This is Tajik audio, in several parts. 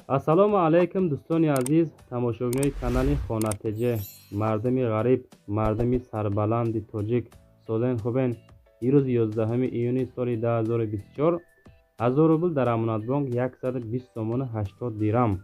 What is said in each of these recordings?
Ассалому алайкум, дӯстони азиз, тамошобинони канали Хона ТЖ, мардуми ғариб, мардуми сарбаланди тоҷик, созен, хубен? Ирӯз 11 июни соли 2024, 1000 рубл дар Амонатбонк 120 сомону 80 дирам.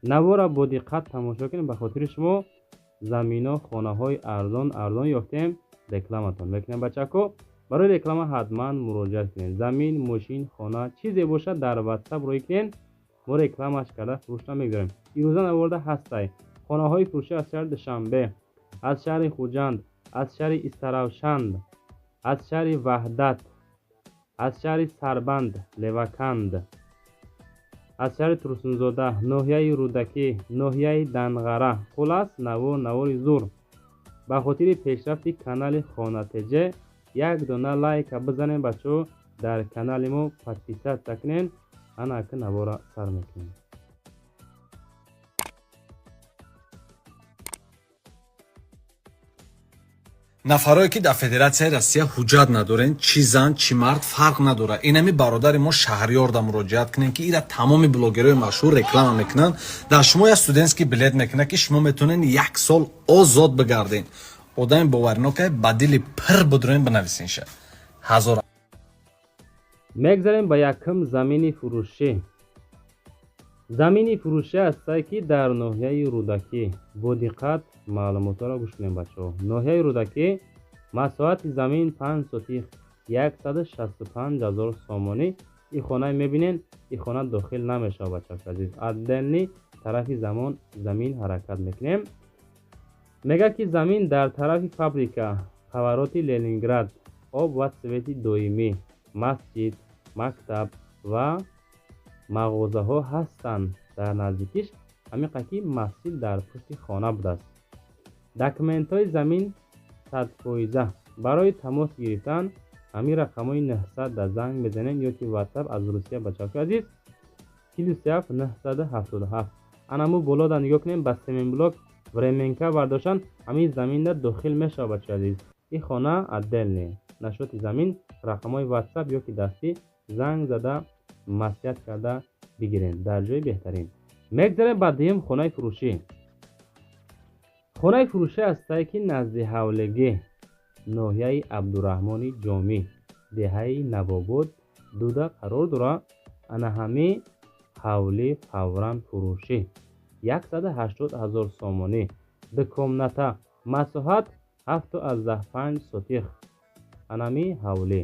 Навора бо диққат тамошо кунед, ба хотири шумо замино, хонаҳои арзон арзон ёфтем, рекламатон мекунем. Бачако, барои реклама ҳатман муроҷиат кунед. Замин, мошин, хона, чизе бошад, дар Ватсап рӯй кунед, мо рекламаш карда фурӯшта мегузорем. Ирӯза наворда ҳастай хонаҳои фурӯшӣ аз шаҳри Душанбе, аз шаҳри Хуҷанд, аз шаҳри Истаравшанд, аз шаҳри Ваҳдат, аз шаҳри Сарбанд, Леваканд, аз шаҳри Турсунзода, ноҳияи Рӯдакӣ, ноҳияи Данғара. Хулас, навор навори зур. Ба хотири пешрафти канали Хона ТЖ як дона лайка бизанем, бачаҳо, дар канали мо подписаться кунен. Ана ака, навора сар мекунем. Нафарое ки дар Федератсияи Россия ҳуҷҷат надорен, чӣ зан, чӣ мард, фарқ надорад, инами бародари мо Шаҳриёрда муроҷиат кунем, ки ира тамоми блогерҳои машҳур реклама мекунанд. Дар шумо як студентский билет мекунад, ки шумо метавонед як сол озод бигарден. Одами боваринокае, ба дили пир будроен, бинависенша ҳазор. Мегзарем ба якум замини фурӯшӣ. Замини фурӯшӣ ҳастае, ки дар ноҳияи Рӯдакӣ. Бо диққат маълумотҳоро гӯш кунем, бачаҳо. Ноҳияи Рӯдакӣ, масоҳати замин 5 сотих, 165 ҳазор сомонӣ. И хона мебинен, и хона дохил намешавад, бачаҳо азиз. Отдельный тарафи замон замин ҳаракат мекунем. Мегӯяд, ки замин дар тарафи фабрика, повороти Ленинград, об ва свети доимӣ, масҷид, мактаб ва мағозаҳо ҳастанд дар наздикиш. Ҳамиқа ки масҷид дар пушти хона будааст. Документҳои замин 100%. Барои тамос гирифтан ҳамин рақамҳои 900 да занг мезанем ё ки Ватсап аз Русия, бачаҳои азиз, 47 977. Анаму болода нигоҳ кунем, ба семенблок временка бардоштан, ҳамин заминда дохил мешавад, бачаҳои азиз. Ин хона отдельный. Насчёти замин рақамҳои Ватсап ё ки дастӣ занг зада, маслиҳат карда бигирем дар ҷои беҳтарин. Мегзарем ба дуюм хонаи фурӯшӣ. Хонаи фурӯшӣ ҳастае, ки назди ҳавлегӣ, ноҳияи Абдураҳмони Ҷомӣ, деҳаи Навобод дуда қарор дорад. Ана ҳамин ҳавлӣ фавран фурӯшӣ, 180 ҳазор сомонӣ, ду комната, масоҳат 7,5 сотих. Анами ҳавлӣ,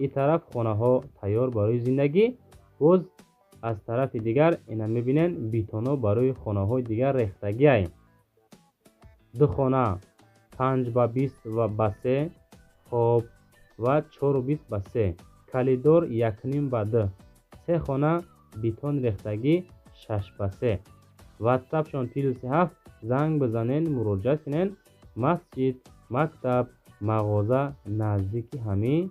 ин тараф хонаҳо тайёр барои зиндагӣ, боз аз тарафи дигар ина мебинен, бетоно барои хонаҳои дигар рехтагиай. Ду хона, 5 ба 20 ва ба се, хоб, ва 4,20 ба 3, коридор 1,5 ба 2, се хона бетон рехтагӣ, 6 ба 3. Ватсапшон +7, занг бизанен, муроҷиат кунен. Масҷид, мактаб, мағоза наздики ҳамин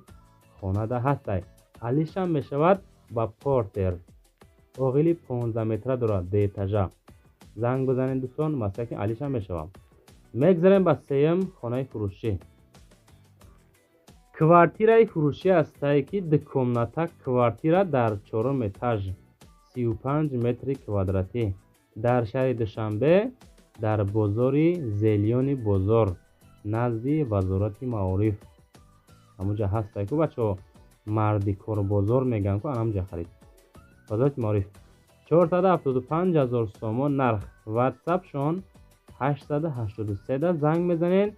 хонада ҳастай. Алишам мешавад ба портер. Оғили 15 метра дорад, ду этажа. Занг бизанед, дӯстон, маслиҳат кунед, алишам мешавад. Мегзарем ба сеюм хонаи фурӯшӣ. Квартираи фурӯшӣ ҳастае, ки ду комната квартира дар чорум этаж, 35 метри квадратӣ, дар шаҳри Душанбе, дар бозори Зелёный бозор, назди Вазорати маориф. Ҳамунҷа ҳастай ку, бачаҳо, марди корбозор мегӯянд ку, ҳамунҷа харид. Вазорати маориф, 475 ҳазор сомон нарх. Ватсапшон 883 да занг мезанен,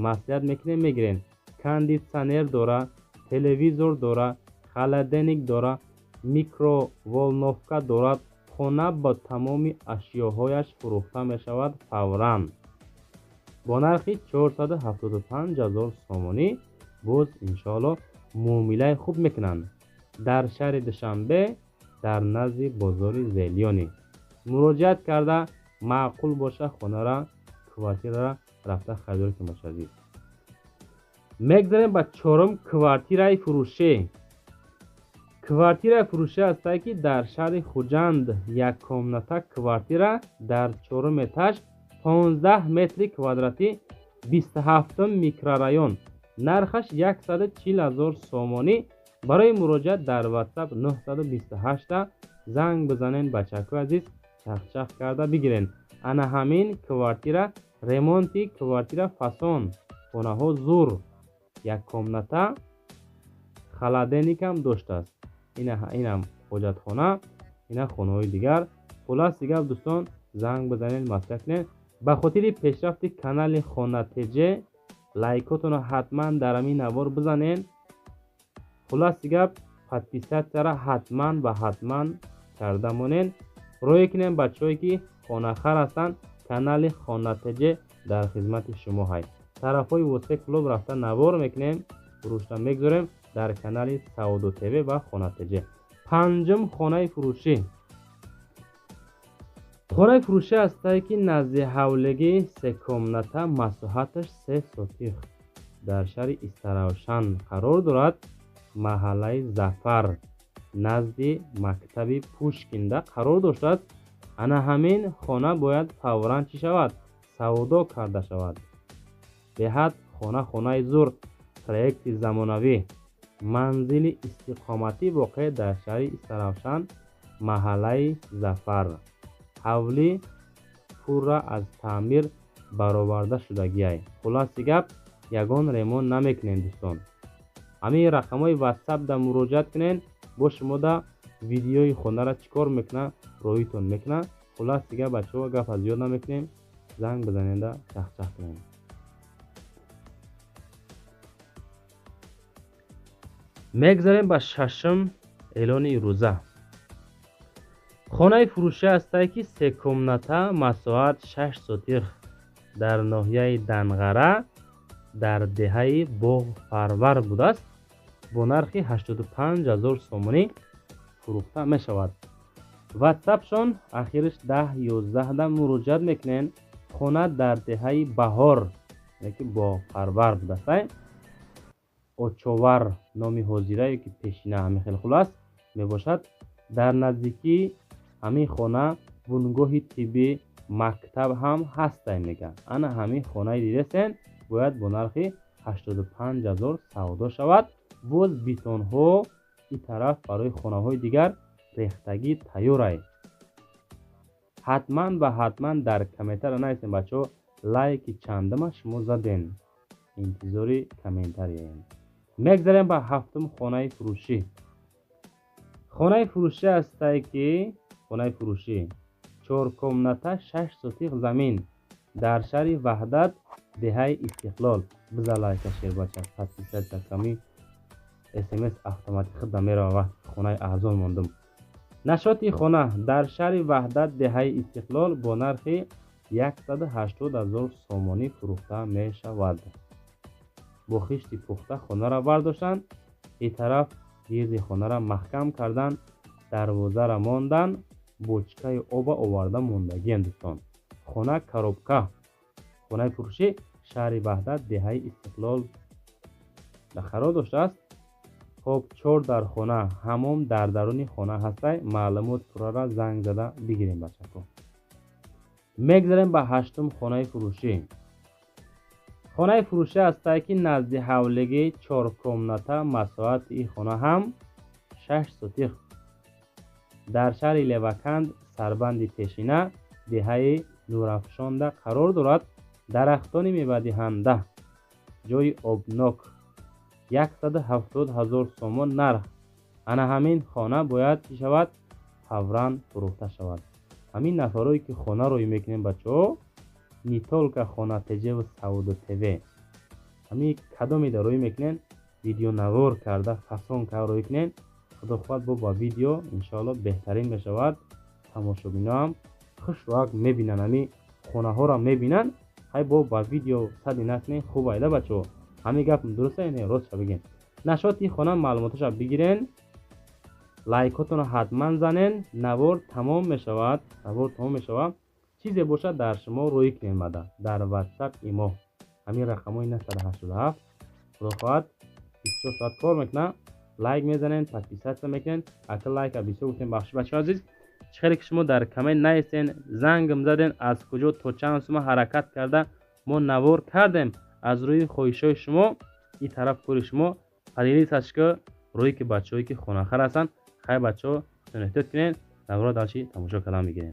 маслиҳат мекунем, мегирен. Кондитсионер дора, телевизор дора, холодильник дора, микроволновка дорад. Хона бо тамоми ашёҳояш фурӯхта мешавад фавран бо нархи 475 ҳазор сомонӣ. Боз иншоалло муомилаи хуб мекунанд. Дар шаҳри Душанбе, дар назди бозори Зелёный муроҷиат карда, маъқул боша, хонара, квартирара рафта харидорӣ кунед, бачаи азиз. Мегзарем ба чорум квартираи фурӯшӣ. Квартираи фурӯшӣ ҳастае, ки дар шаҳри Хуҷанд, як комната квартира дар чорум этаж, 15 метри квадратӣ, 27-ум микрорайон, нархаш 140 ҳазор сомонӣ. Барои муроҷиат дар Ватсап 928 занг бизанед, бачакҳои азиз. Чахчах карда бигирен. Ана ҳамин квартира, ремонти квартира фасон, хонаҳо зур, як комната, холодильникам доштааст. Инам ҳоҷатхона, ина хонаҳои дигар. Хулас дигар дӯстон, занг бизанед, маслиҳат кунед. Ба хотири пешрафти канали Хона ТЖ лайкотонро ҳатман дар ҳамин навор бизанед. Хулас дигар подписатсияро ҳатман ва ҳатман карда монед. Рӯе кунем бачаҳое ки хонахар ҳастанд, канали Хона ТЖ дар хизмати шумо ҳаст. Тарафҳои Восеъ клуб рафта навор мекунем, фурӯшта мегузорем дар канали Савдо ТВ ва Хона ТЖ. Панҷум хонаи фурӯшӣ. Хонаи фурӯшӣ ҳастае ки назди ҳавлигӣ се комната, масоҳаташ 3 сотих, дар шаҳри Истаравшан қарор дорад, маҳаллаи Зафар, назди мактаби Пушкинда қарор доштааст. Ана ҳамин хона бояд фавран чӣ шавад? Савдо карда шавад. Беҳад хона хонаи зур, проекти замонавӣ, манзили истиқоматӣ воқеъ дар шаҳри Истаравшан, маҳаллаи Зафар. Ҳавлӣ пурра аз таъмир бароварда шудагиай. Хулоси гап, ягон ремонт намекунем дӯстон. Ҳамин рақамҳои WhatsApp да муроҷиат кунед, бо шумо да видеои хонара чӣ кор мекуна, роҳитон мекуна. Хулос дигар бачаҳо, гапа зиёд намекунем, занг бизанеда чахчах кунем. Мегзарем ба шашум эълони рӯза. Хонаи фурӯшӣ ҳастае ки се комната, масоҳат 6 сотих, дар ноҳияи Данғара, дар деҳаи Боғпарвар будааст, бо нархи 85 000 сомонӣ фурӯхта мешавад. WhatsApp-шон ахириш 10-11 да муроҷиат мекунед. Хона дар деҳаи Баҳор, яке Боғпарвар будааст. Очовар номи ҳозира ё ки пешина ҳамин хел хулас мебошад. Дар наздикии ҳамин хона бунгоҳи тиббӣ, мактаб ҳам ҳастай мегӯянд. Ана ҳамин хонаи дидесен бояд бо нархи 85 000 савдо шавад. Боз бетонҳо ин тараф барои хонаҳои дигар рехтагӣ тайёрай. Ҳатман ва ҳатман дар комментария нависем бачаҳо, лайки чандама шумо заден. Интизори комментарияем. Мегзарем ба ҳафтум хонаи фурӯшӣ. Хонаи фурӯшӣ ҳастае ки хонаи фурӯшӣ 4 комната, 6 сотих замин, дар шаҳри Ваҳдат, деҳаи Истиқлол. Биза лайка шербача, подписатсия ками СМС автоматик худда мерава вақти хонаи арзон мондум. Нашоти хона дар шаҳри Ваҳдат, деҳаи Истиқлол бо нархи 180 000 сомонӣ фурӯхта мешавад. Бо хишти пухта хонаро бардоштанд, ин тараф гирди хонаро маҳкам карданд, дарвозаро монданд, бочкаи оба оварда мондагиянд дӯстон. Хона коробка. Хонаи фурӯшӣ шаҳри Ваҳдат, деҳаи Истиқлол қарор доштааст. Хоб, 4 дар хона, ҳамом дар даруни хона ҳастай. Маълумот пуррара занг зада бигирем бачако. Мегзарем ба ҳаштум хонаи фурӯшӣ. Хонаи фурӯшӣ ҳастае ки назди ҳавлигӣ 4 комната, масоҳати ин хона ҳам 6 сотих, дар шаҳри Леваканд, сарбанди пешина, деҳаи Нурафшонда қарор дорад. Дарахтони мевадиҳанда, ҷойи обнок, 170 000 сомон нарх. Ана ҳамин хона бояд чӣ шавад? Фавран фурӯхта шавад. Ҳамин нафарое ки хона рӯй мекунем бачаҳо, не только Хона ТЖ ва Савдо ТВ, ҳамин кадомеда рӯй мекунен, видеонавор карда фасон карда рӯй кунен, худо хоҳад бо ба видео иншоалло беҳтарин мешавад. Тамошобиноам хушроак мебинанд, ҳамин хонаҳоро мебинанд. Ҳай бо ба видео сади накунен, хуб айда бачаҳо. Ҳамин гап дуруст не, ростша бигем. Нашоти хона маълумоташа бигирен, лайкотонро ҳатман занен. Навор тамом мешавад, навор тамом мешавад. Чизе бошад дар шумо рӯй кунем бада дар WhatsApp имо. Ҳамин рақамҳои 987 худо хоҳад 24 соат кор мекунад. Лайк мезанен, подписатсия мекунен. Ака лайка бисёр гуфтем, бахши бачаҳо азиз. Чӣ хеле ки шумо дар коммент нависен, зангм заден, аз куҷо то чанд сума ҳаракат карда мо навор кардем аз рӯи хоҳишҳои шумо. Ин тараф кори шумо поделитсашка рӯи ки бачаҳое ки хонахар ҳастанд. Хай бачаҳо, эҳтиёт кунед, наворро дальше тамошо кардан мегирем.